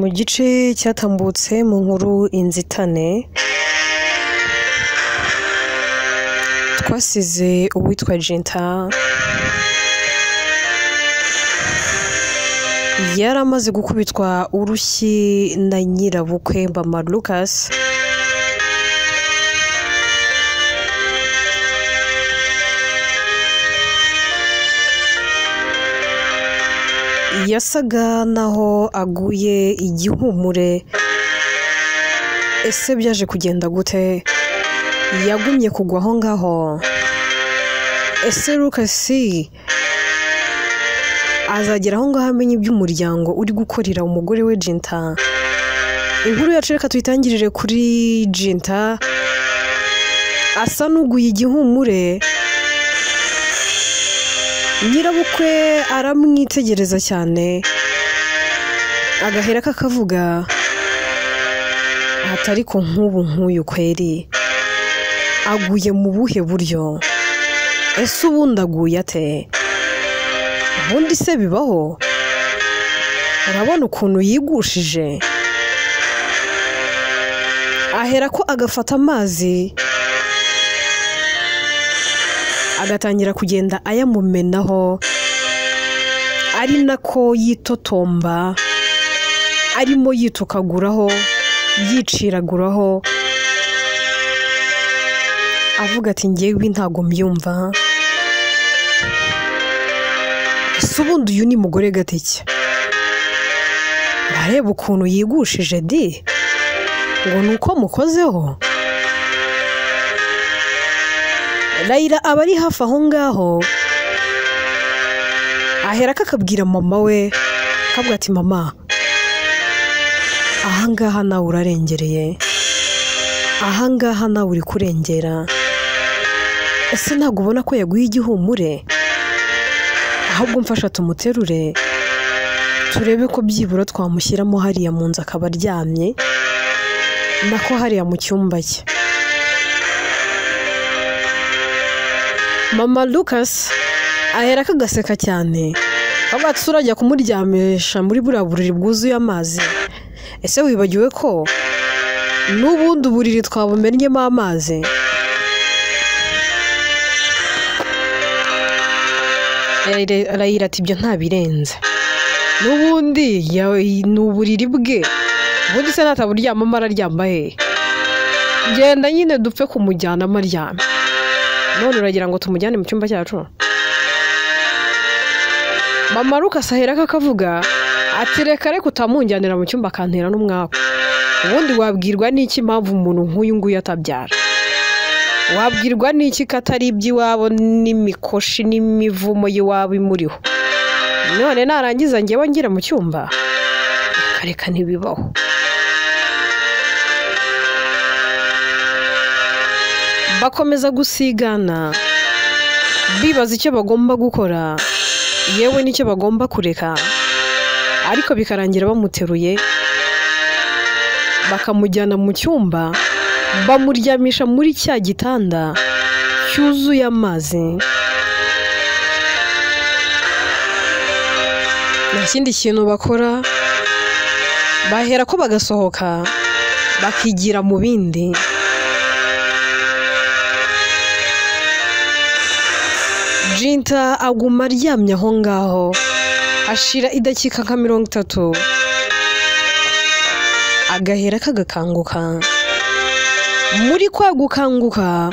Mu gice cyatambutse mu nkuru Inzitane, twasize uwitwa Jinta yari amaze gukubitwa urushyi na nyirabukwe Mama Lucas. Yasaga naho aguye igihumure. Ese byaje kugenda gute? Yagumye kugwa aho ngaho. Ese Lucas azagera aho ngaho amenye iby'umuryango uri gukorera umugore we Jinta? Inkuru yacu reka tuyitangirire kuri Jinta asa n'uguye igihumure. Nyirabukwe aramwitegereza cyane, agahera kakavuga atari ko nk'ubu nk'uyu kweri aguye mu buhe buryo? Ese ubundi aguye ate? Ubundi se bibaho? Urabona ukuntu yigushije? Ahera ko agafata amazi agatangira kugenda ayamumenaho, ari nako yitotomba, arimo yitukaguraho, yiciraguraho, avuga ati ngewe ntago mbyumva. Ese ubundi uyu ni mugore gateke? Urareba ukuntu yigushije di, ngo ni uko mukozeho? Raila aba ari hafi aho ngaho, ahera kakabwira mama we, akavuga ati mama, ahangaha nawe urarengereye, ahangaha nawe uri kurengera. Ese ntabwo ubona ko yaguye igihumure? Ahubwo mfasha tumuterure, turebe ko byibura twamushyiramo hariya mu nzu akaba aryamye, nako hariya mu cyumba cye. Mama Lucas ahera kagaseka cyane, avuga ati urajya kumuryamisha muri buriya buriri bwuzuye amazi? Ese wibagiwe ko n'ubundi buriri twabumennyemo amazi? Arayira ati ibyo ntabirenze, n'ubundi ni uburiri bwe, ubundi se nataburyamamo araryama he? Genda nyine dupfe kumujyanamo aryame. None uragira ngo tumujyane mu cyumba cyacu? Mama Lucas ahera kakavuga ati reka reka utamunjyanira mu cyumba akantera n'umwaku. Ubundi wabwirwa n'iki impamvu umuntu nk'uyu nguyu atabyara? Wabwirwa n'iki ko atari iby'iwabo n'imikoshi n'imivumo y'iwabo imuriho? None narangiza ngewe ngira mu cyumba? Reka reka ntibibaho. Bakomeza gusigana, bibaza icyo bagomba gukora, yewe n'icyo bagomba kureka, ariko bikarangira bamuteruye bakamujyana mu cyumba, bamuryamisha muri cya gitanda cyuzuye amazi. Nta kindi kintu bakora, bahera ko bagasohoka bakigira mu bindi. Jinta aguma aryamye aho ngaho, ashira idakika nka 30, agahera kagakanguka. Muri kwa gukanguka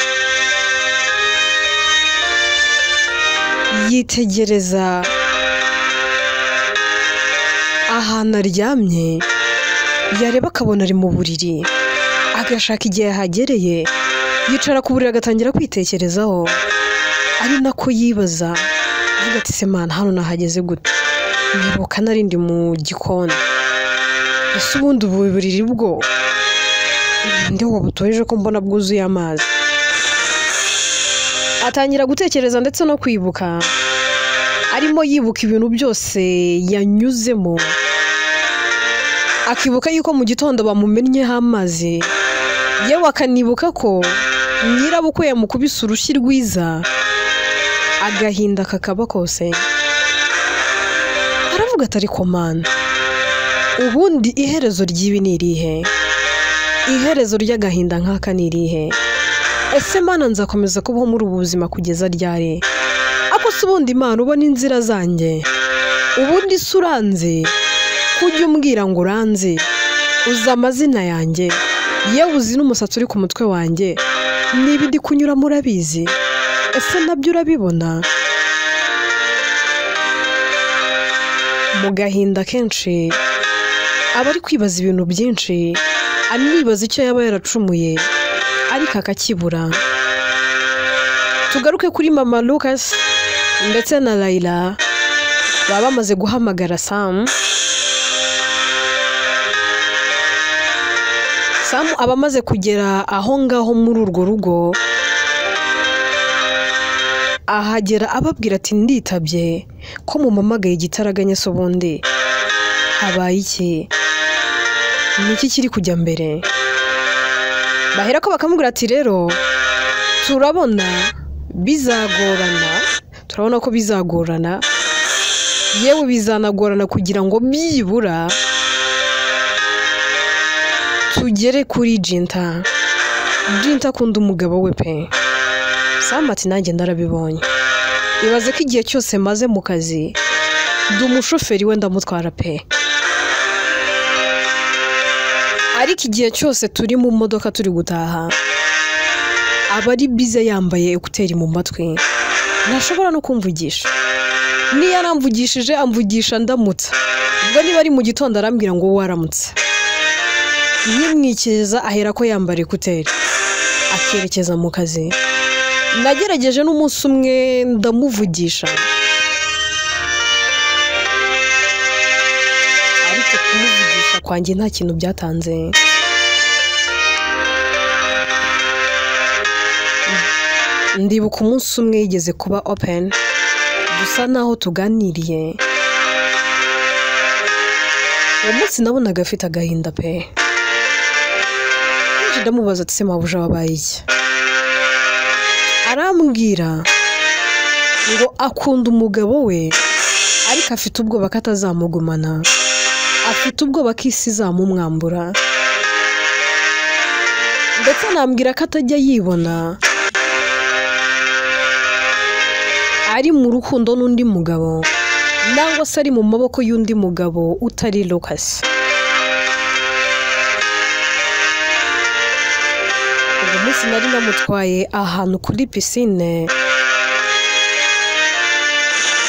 yitegereza ahantu aryamye, yareba akabona ari mu buriri, agashaka igihe yahagereye, yicara ku buriri agatangira kwitekerezaho, ari nako yibaza avuga ati se mana hano nahageze gute? Nibuka nari ndi mu gikoni, ese ubundi ubu buriri bwo nde wabutoje ko mbona bwuzuye amazi? Atangira gutekereza ndetse no kwibuka, arimo yibuka ibintu byose yanyuzemo, akibuka yuko mu gitondo bamumennyeho amazi, yewe akanibuka ko nyirabukwe yamukubise urushyi rwiza, agahinda kakaba kose. Aravuga atari komanda, Ubundi iherezo ry'ibi ni irihe? Iherezo ry'agahinda nk'aka ni irihe? Ese Mana nzakomeza kubaho muri ubu buzima kugeza ryari? Ako se ubundi Imana ubona inzira zanjye? Ubundi se uranzi? Kujya umbwira ngo uranzi, uzi amazina yanjye, yewe uzi n'umusatsi uri ku mutwe wanjye, niba ndi kunyuramo urabizi, ese nabyo urabibona? Mu gahinda kenshi aba ari kwibaza ibintu byinshi, anibaza icyo yaba yaracumuye ariko akakibura. Tugaruke kuri mama Lucas ndetse na Layla, baba bamaze guhamagara Sam. Sam aba amaze kugera aho ngaho muri urwo rugo, ahagera ababwira ati nditabye ko mumamagaye igitaraganya se ubundi habaye iki? Ni iki kiri kujya mbere? Bahera ko bakamubwira ati rero turabona bizagorana, turabona ko bizagorana, yewe bizanagorana kugira ngo byibura tugere kuri Jinta. Jinta akunda umugabo we pe. Sam ati nanjye ndarabibonye. Ibaze ko igihe cyose maze mu kazi ndi umushoferi we ndamutwara pe. Ariko igihe cyose turi mu modoka turi gutaha aba ari bize yambaye ekuteri mu matwi, ntashobora no kumvugisha. Niyo aramvugishije amvugisha ndamutsa. Ubwo niba ari mu gitondo arambwira ngo waramutse. Nkimwikiriza ahera ko yambara ekuteri akerekeza mu kazi. Nagerageje n'umunsi umwe ndamuvugisha, ariko kumuvugisha kwanjye nta kintu byatanze. Ndibuka umunsi umwe yigeze kuba open, dusa naho tuganiriye. Uwo munsi nabonaga afite agahinda pe. Ndamubaza ati se mabuja wabaye iki? Arambwira ngo akunda umugabo we ariko afite ubwoba ko atazamugumana, afite ubwoba ko isi izamumwambura, ndetse anambwira ko atajya yibona ari mu rukundo n'undi mugabo nangwa se ari mu maboko y'undi mugabo utari Lucas. Uwo munsi nari namutwaye ahantu kuri pisine,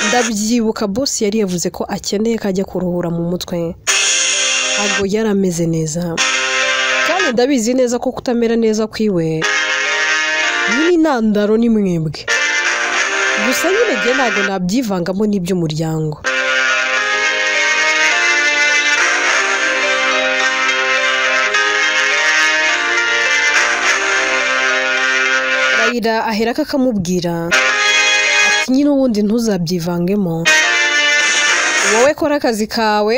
ndabyibuka boss yari yavuze ko akeneye ko ajya kuruhura mu mutwe, ntabwo yari ameze neza, kandi ndabizi neza ko kutamera neza kwiwe nyine intandaro ni mwebwe. Gusa nyine njye ntabwo nabyivangamo n'iby'umuryango. Layla aherako akamubwira ati nyine ubundi ntuzabyivangemo, wowe kora akazi kawe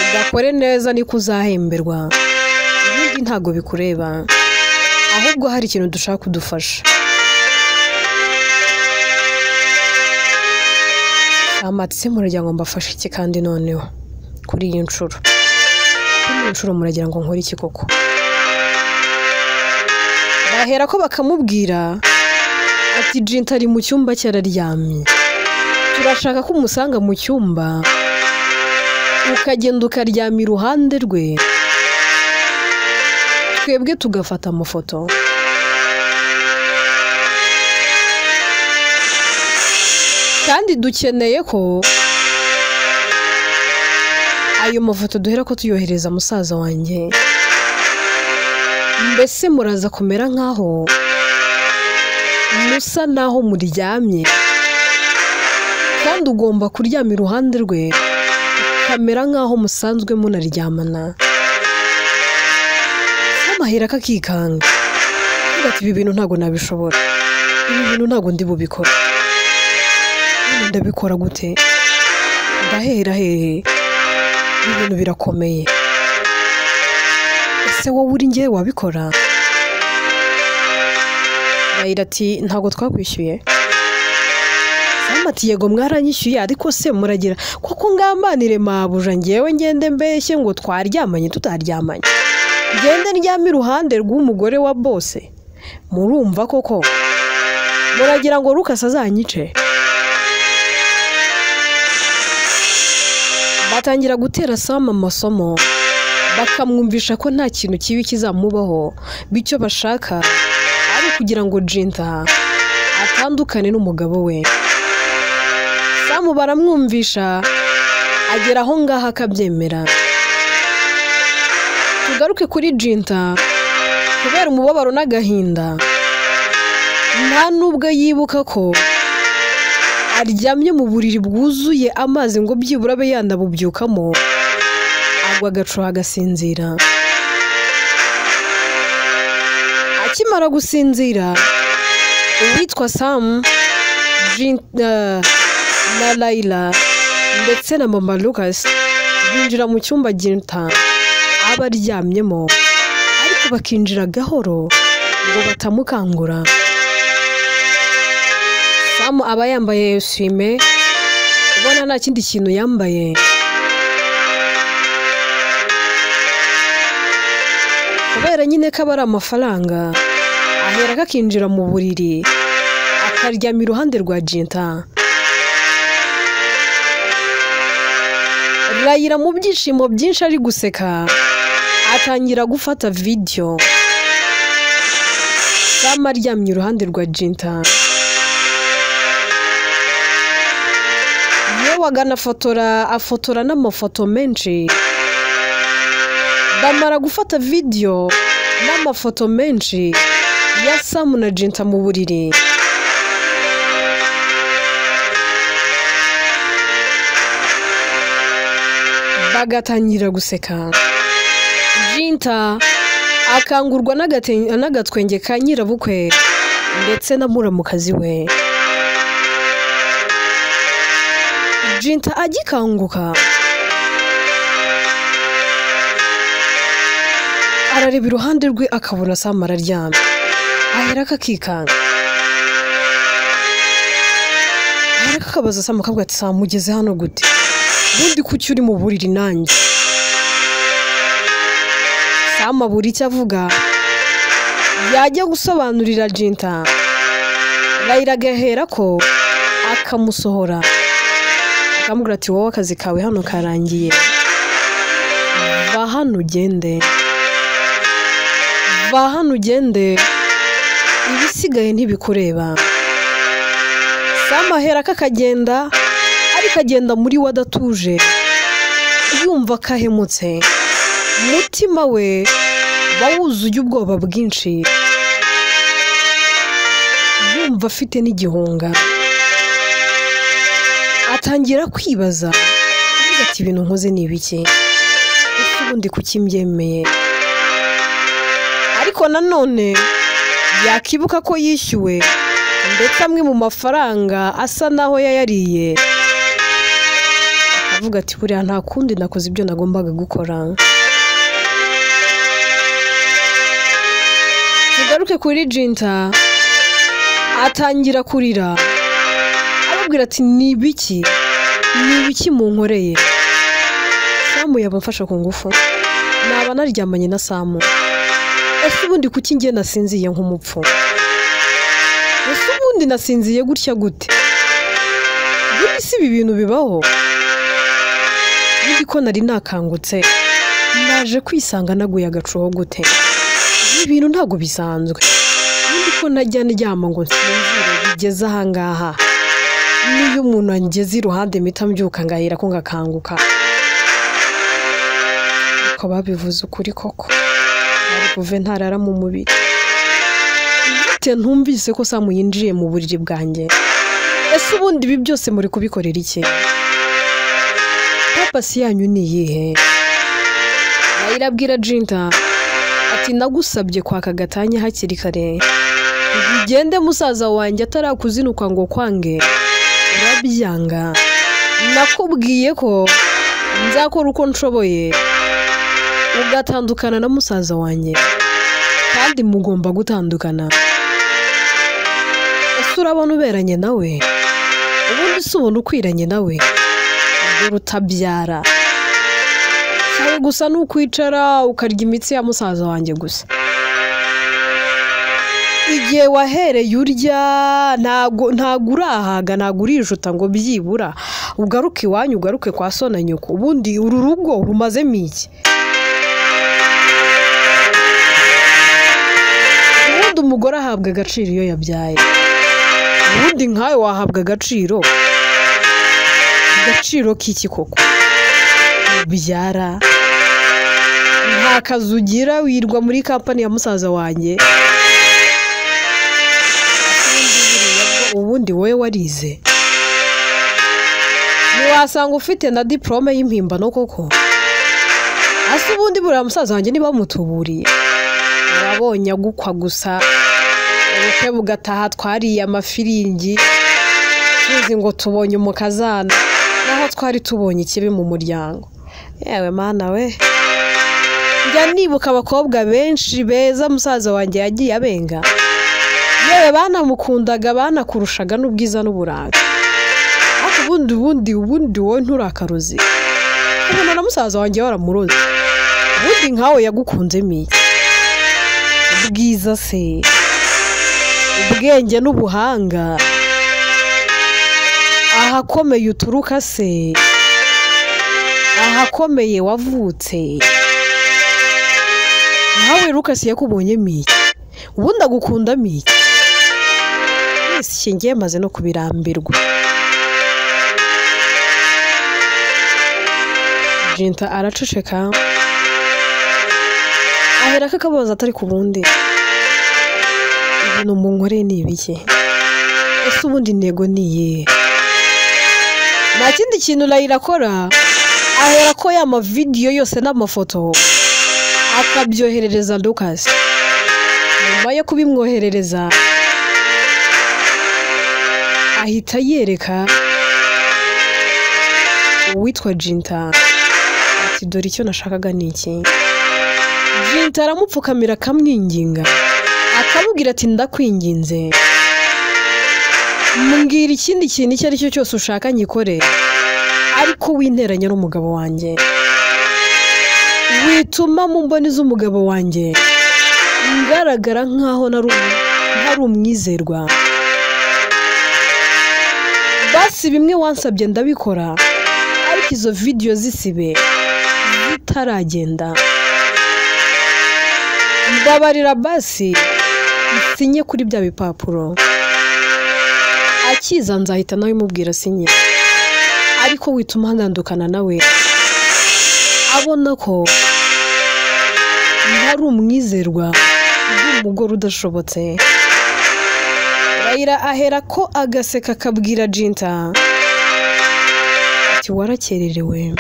ugakore neza niko uzahemberwa, ibindi ntabwo bikureba, ahubwo hari ikintu dushaka kudufasha. Amatse muragira ngo mbafashe iki kandi noneho kuri iyi nshuro? Kuri iyi nshuro muragira ngo nkore iki koko? Bahera ko bakamubwira ati Jinta ari mu cyumba cye araryamye, turashaka ko umusanga mu cyumba ukagenda ukaryama iruhande rwe, twebwe tugafata amafoto. Kandi dukeneye ko ayo mafoto duhera ko tuyohereza musaza wanjye. Mbese muraza kumera nkaho musa naho muryamye, kandi ugomba kuryama iruhande rwe ukamera nkaho musanzwe munaryamana. Samahera kakikanga ati ibi bintu ntabwo nabishobora, ibi bintu ntabwo ndi bubikora, ndabikora gute? Ndahera hehe? Ibi bintu birakomeye. Ese wowe uri njye wabikora? Layla ati ntabwo twakwishyuye. Sam ati yego mwaranyishyuye, ariko se muragira koko ngambanire mabuja ngewe ngende mbeshye ngo twaryamanye tutaryamanye, ngende ndyame iruhande rw'umugore wa bose? Murumva koko muragira ngo Lucas azanyice? Batangira gutera Sam amasomo, bakamwumvisha ko nta kintu kibi kizamubaho, bityo bashaka ari kugira ngo Jinta atandukane n'umugabo we. Sam baramwumvisha agera aho ngaho akabyemera. Tugaruke kuri Jinta, kubera umubabaro n'agahinda nta nubwo yibuka ko aryamye mu buriri bwuzuye amazi ngo byibura abe yanabubyukamo, agwa agacuha agasinzira. Akimara gusinzira, uwitwa Sam, Jinta na Layla ndetse na mama Lucas binjira mu cyumba Jinta aba aryamyemo, ariko bakinjira gahoro ngo batamukangura. Sam aba yambaye eswime, ubona nta kindi kintu yambaye. Kubera nyine ko aba ari amafaranga, ahera akinjira mu buriri akaryama iruhande rwa Jinta. Layla mu byishimo byinshi ari guseka, atangira gufata video Sam aryamye iruhande rwa Jinta. Yewe aganafotora, afotora n'amafoto menshi. Bamara gufata video n'amafoto menshi ya Sam na Jinta mu buriri. Bagatangira guseka. Jinta akangurwa n'agatwenge ka nyirabukwe ndetse na muramukazi we. Jinta agikanguka arareba iruhande rwe akabona Sam araryamye, aherako akikanga, aherako akabaza Sam akavuga ati Sam ugeze hano gute? Ubundi kuki uri mu buriri nanjye? Sam abura icyo avuga, yajya gusobanurira Jinta, Layla agahera ko akamusohora, akamubwira ati wowe akazi kawe hano karangiye, va hano ugende, va hano ugende, ibisigaye ntibikureba. Sam ahera ko akagenda, ariko agenda muri we adatuje, yumva ko ahemutse, umutima we bawuzuye ubwoba bwinshi, yumva afite n'igihunga. Atangira kwibaza avuga ati ibintu nkoze ni ibiki? Ese ubundi kuki mbyemeye? Ariko nanone yakibuka ko yishyuwe ndetse amwe mu mafaranga asa naho yayariye, avuga ati buriya nta kundi nakoze ibyo nagombaga gukora. Tugaruke kuri Jinta, atangira kurira ababwira ati ni ibiki? Ni ibiki munkoreye? Sam yaba amfasha ku ngufu, naba naryamanye na Sam. Ese ubundi kuki ngiye nasinziye nk'umupfu? Ese ubundi nasinziye gutya gute? Ubundi si ibi bintu bibaho? Ubundi ko nari nakangutse naje kwisanga naguye agacuho gute? Ibi bintu ntabwo bisanzwe. Ubundi ko najya ndyama ngo nsinzire bigeze aha ngaha, niyo umuntu angeze iruhande mpita mbyuka ngahera ko ngakanguka. Ariko babivuze ukuri koko, bari buve ntarara mu mubiri. Gute ntumvise ko Sam yinjiye mu buriri bwanjye? Ese ubundi ibi byose muri kubikorera iki? Papasi yanyu ni iyihe? Layla abwira Jinta ati nagusabye kwaka gatanya hakiri kare, ugende musaza wanjye atarakuzinukwa ngo kwange, urabyanga. Nakubwiye ko nzakora uko nshoboye ugatandukana na musaza wanjye, kandi mugomba gutandukana. Ese urabona uberanye nawe? Ubundi se ubona ukwiranye nawe umugore utabyara cyawe gusa ni ukwicara ukarya imitsi ya musaza wanjye gusa. Igihe wahereye urya ntago urahaga, ntago urijuta ngo byibura ugaruke iwanyu, ugaruke kwa so na nyoko. Ubundi uru rugo rumazemo iki? Ubundi umugore ahabwa agaciro iyo yabyaye. Ubundi nkawe wahabwa agaciro k'iki koko? Ubyara nta kazi ugira, wirwa muri kampani ya musaza wanjye. Ubundi wowe warize, ntiwasanga ufite na diporome y'impimbano koko? Ase ubundi buriya musaza wanjye niba mutuburiye, urabonye agukwa gusa, ubukwe bugataha twariye amafiringi tuzi ngo tubonye umukazana, naho twari tubonye ikibi mu muryango. Yewe mana we, njya nibuka abakobwa benshi beza musaza wanjye yagiye abenga, yewe banamukundaga, banakurushaga n'ubwiza n'uburanga. Ariko ubundi wowe nturakarozi, ubona na musaza wanjye waramuroze. Ubundi nkawe yagukunzemo iki? Ubwiza se, ubwenge n'ubuhanga, ahakomeye uturuka se, ahakomeye wavutse. Nkawe Lucas yakubonyemo iki? Ubundi agukundamo iki? Wese ngiye maze no kubirambirwa. Jinta araceceka, ahera akabaza atari ku bundi, ibintu munkoreye ni ibiki? Ese ubundi intego ni iyihe? Nta kindi kintu Layla akora, ahera ko ya mavidiyo yose n'amafoto akabyoherereza Lucas. Nyuma yo kubimwoherereza ahita yereka uwitwa Jinta ati dore icyo nashakaga ni iki. Jinta aramupfukamira akamwinginga, akamubwira ati ndakwinginze, mbwira ikindi kintu icyo ari cyo cyose ushaka nyikore, ariko winteranya n'umugabo wanjye, wituma mu mboni z'umugabo wanjye ngaragara nkaho ntari umwizerwa. Basi bimwe wansabye ndabikora, ariko izo vidiyo zisibe zitaragenda. Mbabarira basi nsinye kuri bya bipapuro. Akiza nzahita nawe mubwira sinye, ariko wituma ntandukana nawe abona ko ntari umwizerwa, umugore udashobotse. Layla ahera ko agaseka akabwira Jinta ati warakererewe,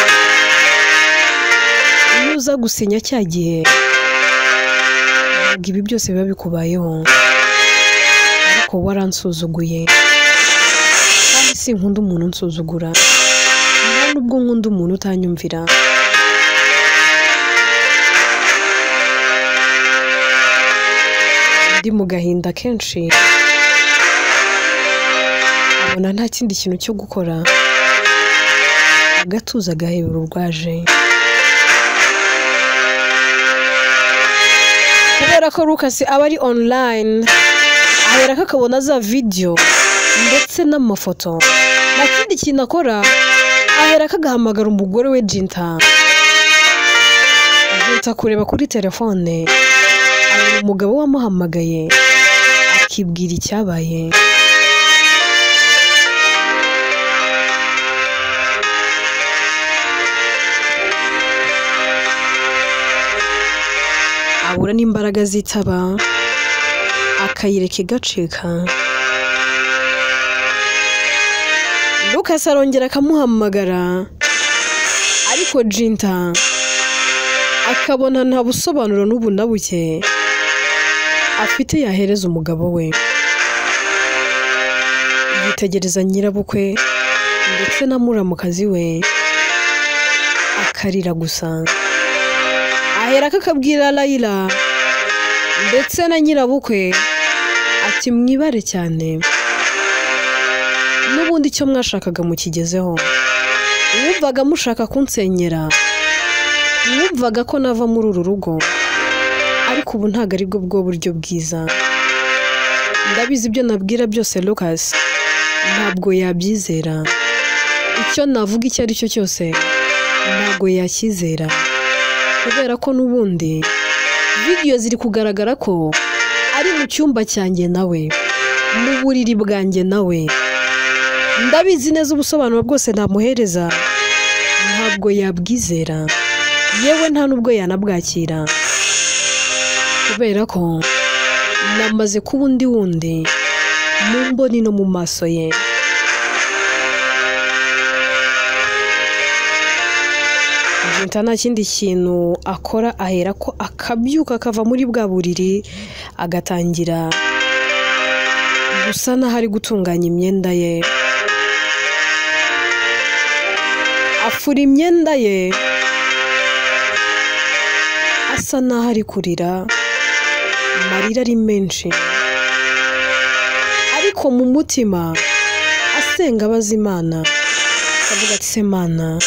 iyo uza gusinya cya gihe ntabwo ibi byose biba bikubayeho, ariko waransuzuguye, kandi sinkunda umuntu unsuzugura, nta nubwo nkunda umuntu utanyumvira. Ndi mu gahinda kenshi, abona nta kindi kintu cyo gukora, agatuza agahebera urwaje. Kubera ko Lucas aba ari online, ahera ko akabona za video ndetse n'amafoto. Nta kindi kintu akora, ahera ko agahamagara umugore we Jinta. Jinta kureba kuri telefone, abona umugabo wamuhamagaye, akibwira icyabaye. Abura n'imbaraga zitaba, akayireka igacika. Lucas arongera akamuhamagara, ariko Jinta akabona nta busobanuro n'ubu na buke afite yahereza umugabo we. Yitegereza nyirabukwe ndetse na muramukazi we, akarira gusa. Ahera akabwira Layla ndetse na nyirabukwe ati mwibare cyane, N'ubundi icyo mwashakaga mukigezeho. Mwumvaga mushaka kunsenyera, mwumvaga ko nava muri uru rugo, ariko ubu ntabwo ari bwo buryo bwiza. Ndabizi ibyo nabwira byose Lucas ntabwo yabyizera. Icyo navuga icyo ari cyo cyose ntabwo yakizera, kubera ko n'ubundi video ziri kugaragara ko ari mu cyumba cyanjye nawe, mu buriri bwanjye nawe. Ndabizi neza ubusobanuro bwose namuhereza ntabwo yabwizera, yewe nta nubwo yanabwakira, kubera ko namaze kuba undi wundi mu mboni no mu maso ye. Jinta nta kindi kintu akora, ahera ko akabyuka akava muri bwa buriri, agatangira gusa n'aho ari gutunganya imyenda ye. Afura imyenda ye asa n'aho ari kurira, amarira ari menshi, ariko mu mutima asenga abaza Imana, akavuga ati: "Se Mana,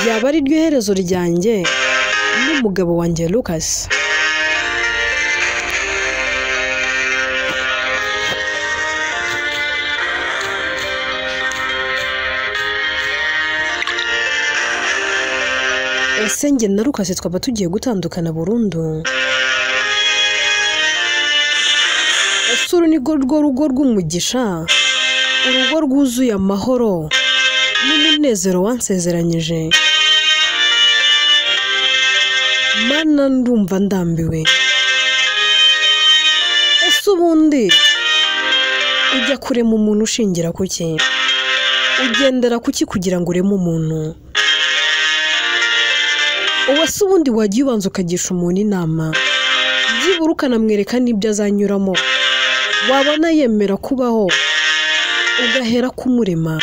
ryaba ari ryo herezo ryanjye n'umugabo wanjye Lucas?" Ese njye na Lucas twaba tugiye gutandukana burundu? Ese uru ni rwo rugo rw'umugisha, urugo rwuzuye amahoro n'umunezero wansezeranyije? Mana, ndumva ndambiwe. Ese ubundi ujya kurema umuntu ushingira kuki? Ugendera kuki kugira ngo ureme umuntu? Uwase ubundi wagiye ubanza ukagisha umuntu inama, byibura ukanamwereka n'ibyo azanyuramo, wabona yemera kubaho ugahera kumurema.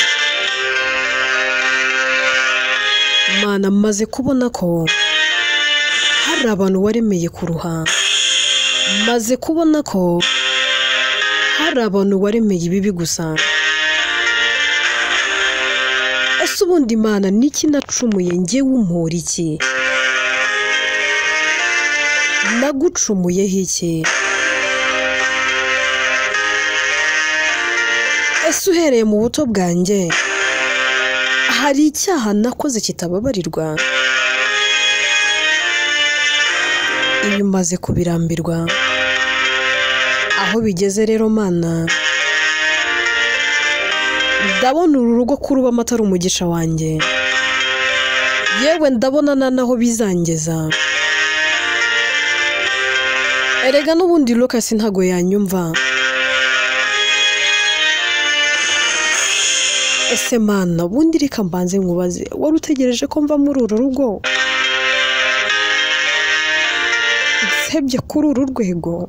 Mana, maze kubona ko hari abantu waremeye kuruha, maze kubona ko hari abantu waremeye ibibi gusa. Ese ubundi Mana, niki nacumuye njyewe umpora iki? Nagucumuyeho iki? Ese uhereye mu buto bwanjye hari icyaha nakoze kitababarirwa? Ibi maze kubirambirwa. Aho bigeze rero Mana, ndabona uru rugo kurubamo atari umugisha wanjye, yewe ndabona naho bizangeza. Erega n'ubundi Lucas ntago yanyumva. Ese Mana, ubundi reka mbanze nkubaze, wari utegereje ko mva muri uru rugo nsebye kuri uru rwego?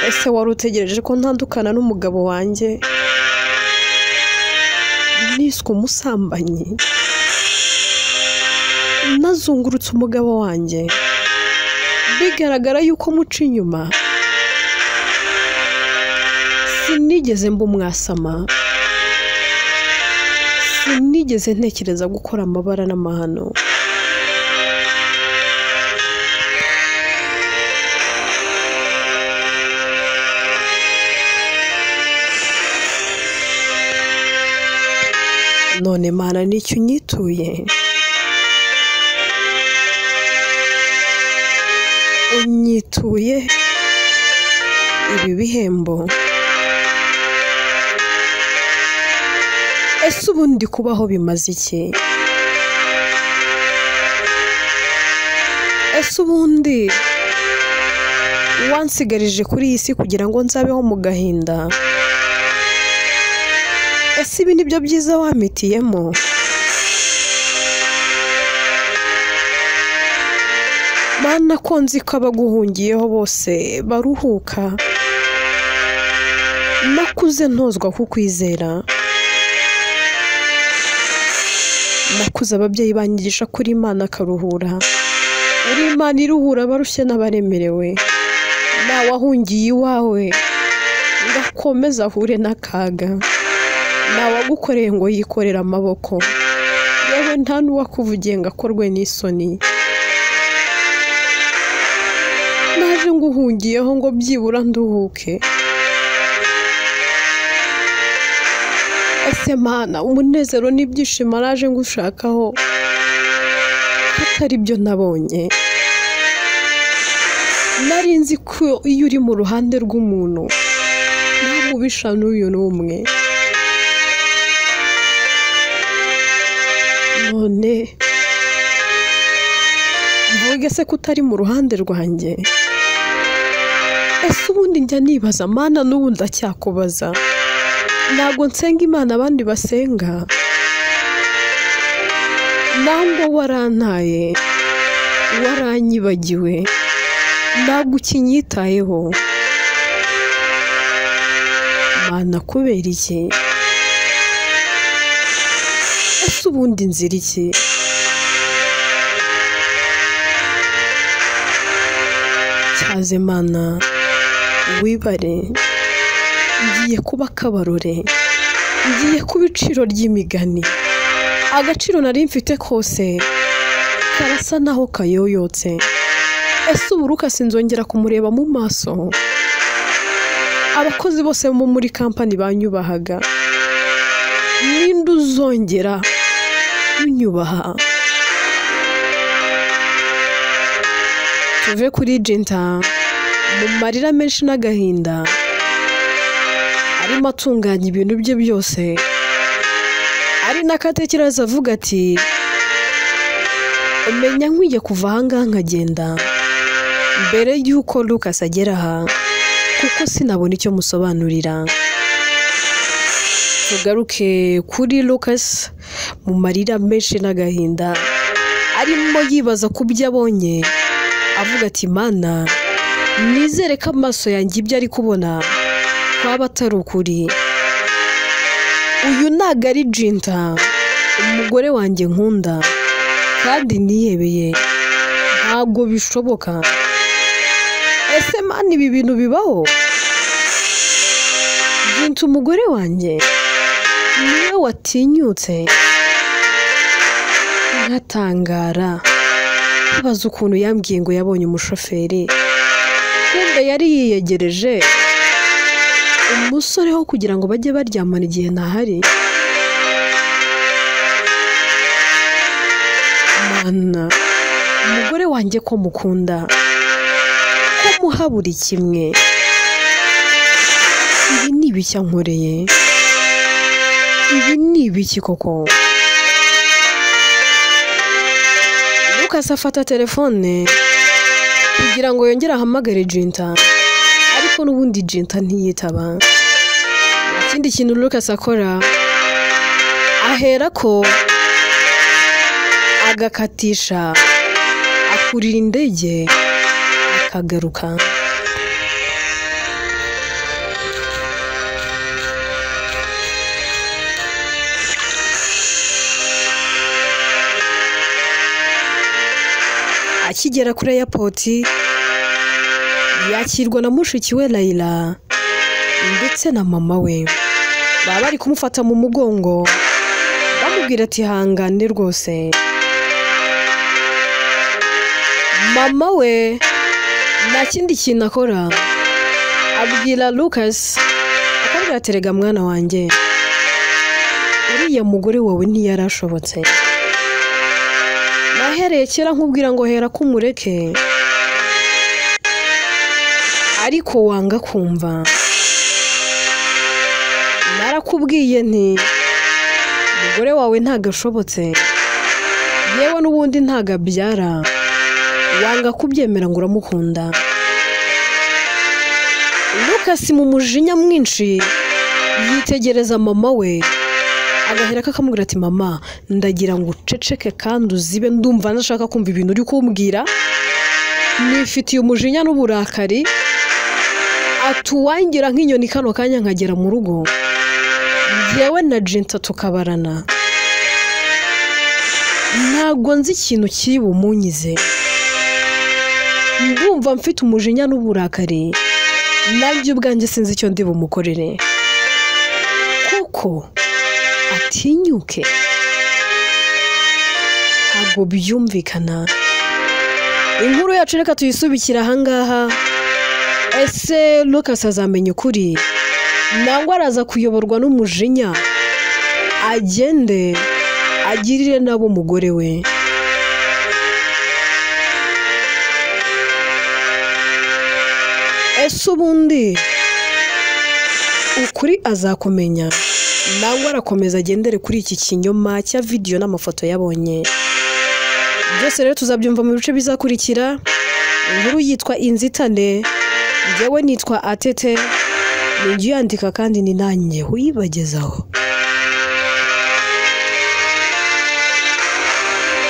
Ese wari utegereje ko ntandukana n'umugabo wanjye niswe umusambanyi, nazungurutse umugabo wanjye bigaragara yuko muca inyuma? Sinigeze mba umwasama, sinigeze ntekereza gukora amabara n'amahano. None Mana, nicyo unyituye? Unyituye ibi bihembo? Ese ubundi kubaho bimaze iki? Ese ubundi wansigarije kuri iyi si kugira ngo nzabeho mu gahinda? Ese ibi nibyo byiza wampitiyemo? Mana, ko nzi ko abaguhungiyeho bose baruhuka, nakuze ntozwa kukwizera, nakuze ababyeyi banyigisha kuri Imana akaruhura, uri Imana iruhura abarushye n'abaremerewe, nawe wahungiye iwawe ngakomeza ahure n'akaga. Ntawagukoreye ngo yikorere amaboko, yewe nta n'uwakuvugiye ngo akorwe n'isoni. Naje nguhungiyeho ngo byibura nduhuke. Ese Mana, umunezero n'ibyishimo naje ngushakaho atari byo nabonye. Nari nzi ko iyo uri mu ruhande rw'umuntu nta mubisha n'uyu n'umwe. None mvuge se ko utari mu ruhande rwanjye? Ese ubundi njya nibaza Mana, n'ubu ndacyakubaza. Ntabwo nsenga Imana abandi basenga, nangwa warantaye, waranyibagiwe, ntabwo ukinyitayeho. Mana, kubera iki? Ese ubundi nzira iki? Cyaze Mana, wibare, ngiye kuba akabarore, ngiye kuba iciro ry'imigani. Agaciro nari mfite kose karasa naho kayoyotse. Ese ubu Lucas nzongera kumureba mu maso? Abakozi bose bo muri kampani banyubahaga, ninde uzongera unyubaha? Tuve kuri Jinta mu marira menshi n'agahinda, arimo atunganya ibintu bye byose, ari n'akatekereza avuga ati umenya nkwiye kuva aha ngaha nkagenda mbere y'uko Lucas agera aha, kuko sinabona icyo musobanurira. Tugaruke kuri Lucas mu marira menshi n'agahinda, arimo yibaza ku byo abonye, avuga ati Mana, nizere ko amaso yanjye ibyo ari kubona kwaba atari ukuri. Uyu ntago ari Jinta, umugore wanjye nkunda kandi nihebeye, ntabwo bishoboka. Ese Mana, ibi bintu bibaho? Jinta umugore wanjye niwe watinyutse nkatangara, nkibaza ukuntu yambwiye ngo yabonye umushoferi, kumbe yari yiyegereje umusore ho kugira ngo bajye baryamana igihe ntahari. Mana, umugore wanjye ko mukunda, ko muha buri kimwe, ibi ni ibiki ankoreye? Ibi ni ibiki koko? Lucas afata telefone kugira ngo yongere ahamagare Jinta, ariko n'ubundi Jinta ntiyitaba. Ikindi kintu Lucas akora, ahera ko agakatisha, akurira indege akagaruka. Akigera kuri airport yakirwa na mushiki we Layla ndetse na mama we. Baba bari kumufata mu mugongo bamubwira ati hangane rwose. Mama we nta kindi kintu akora, abwira Lucas akabwira ati rega mwana wanjye, uriya mugore wawe ntiyarashobotse. Nahereye kera nkubwira ngo hera kumureke, ariko wanga kumva. Narakubwiye nti umugore wawe ntagashobotse, yewe n'ubundi ntagabyara, wanga kubyemera ngo uramukunda. Lucas mu mujinya mwinshi yitegereza mama we, agahera kakamubwira ati mama, ndagira ngo uceceke kandi uzibe, ndumva ndashaka kumva ibintu uri kumbwira, nifitiye umujinya n'uburakari. Atuwangira nk'inyoni kano kanya nkagera mu rugo, njyewe na Jinta tukabarana, ntabwo nzi ikintu kiri bumunyize, ndumva mfite umujinya n'uburakari, nabyo ubwanjye sinzi icyo ndi bumukorere. Kuko Atinyuke? Ntabwo byumvikana. Inkuru yacu reka tuyisubikire ahangaha. Ese Lucas azamenya ukuri, nangwa araza kuyoborwa n'umujinya agende agirire nabo umugore we? Ese ubundi ukuri azakumenya, nangwa arakomeza agendere kuri iki kinyoma cya vidiyo n'amafoto yabonye? Byose rero tuzabyumva mu bice bizakurikira. Inkuru yitwa Inzitane, njyewe nitwa Atete, ni njye uyandika kandi ni nanjye uyibagezaho.